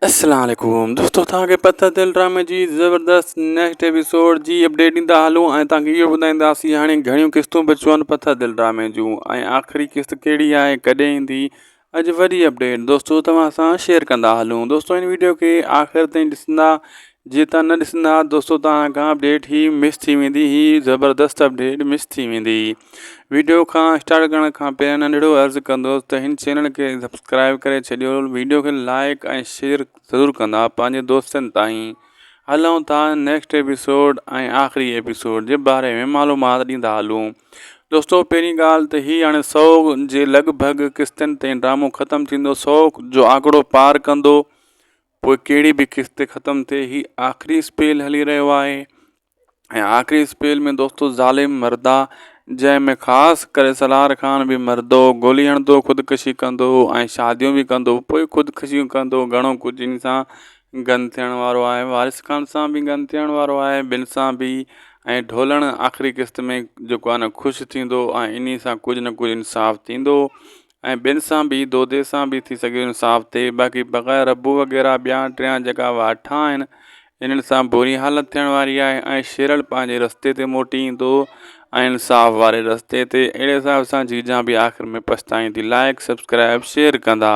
السلام عليڪم دوستو توهان کي پٿر دل ڊرامي جي زبردست نيڪسٽ ايپيسوڊ جي اپڊيٽ ڏيندا هلون ۽ توهان کي اهو ٻڌائينداسين هاڻي گهڻيون قسطون بچيون آهن پٿر دل ڊرامي جون ۽ آخري قسط ڪهڙي آهي ڪڏهن ايندي اڄ وڏي اپڊيٽ دوستو توهان سان شيئر ڪندا هلون دوستو هن ويڊيو کي آخر تائين ڏسندا جي توهان نه ڏسندا دوستو توهان کان اپڊيٽ هي مس ٿي ويندي هي زبردست اپڊيٽ مس ٿي ويندي ويڊيو کان اسٽارٽ ڪرڻ کان پهريان ننڍڙو عرض ڪندس ته هن چينل کي سبسڪرائب ڪري ڇڏيو ويڊيو کي لائڪ ۽ شيئر ضرور ڪندا پنهنجي دوستن تائين هلون ٿا نيڪسٽ ايپيسوڊ ۽ آخري ايپيسوڊ جي باري ۾ معلومات ڏيندا هلون دوستو پهرين ڳالهه ته هي هاڻي سو جي لڳ ڀڳ قسطن تائين ڊرامو ختم ٿيندو سو جو آنڪڙو پار ڪندو پوء ڪهڙي به قسط ختم ٿئي هي آخري اسپيل هلي رهيو آهي ۽ آخري اسپيل ۾ دوستو ظالم مردا جنهن ۾ خاص ڪري سلار خان به مردو گولي هڻندو خودڪشي ڪندو ۽ شاديون به ڪندو پوء خودڪشيون ڪندو گهڻو ڪجهه ان سان گن ٿيڻ وارو آهي وارث خان سان به گن ٿيڻ وارو آهي ٻين سان به ۽ ڍولڻ آخري قسط ۾ جيڪو آهي نه خوش ٿيندو ۽ انهي سان ڪجهه نه ڪجهه انصاف ٿيندو ۽ ٻين سان به دودي سان به ٿي سگهي انصاف ٿئي باقي بغير ربو وغيره ٻيا ٽيان جيڪا واٺا آهن انهن سان بري حالت ٿيڻ واري آهي ۽ شيرل پنهنجي رستي تي موٽي ايندو ۽ انصاف واري رستي تي اهڙي حساب سان جيجان به آخر ۾ پڇتائيندي لائڪ سبسڪرائب شيئر ڪندا.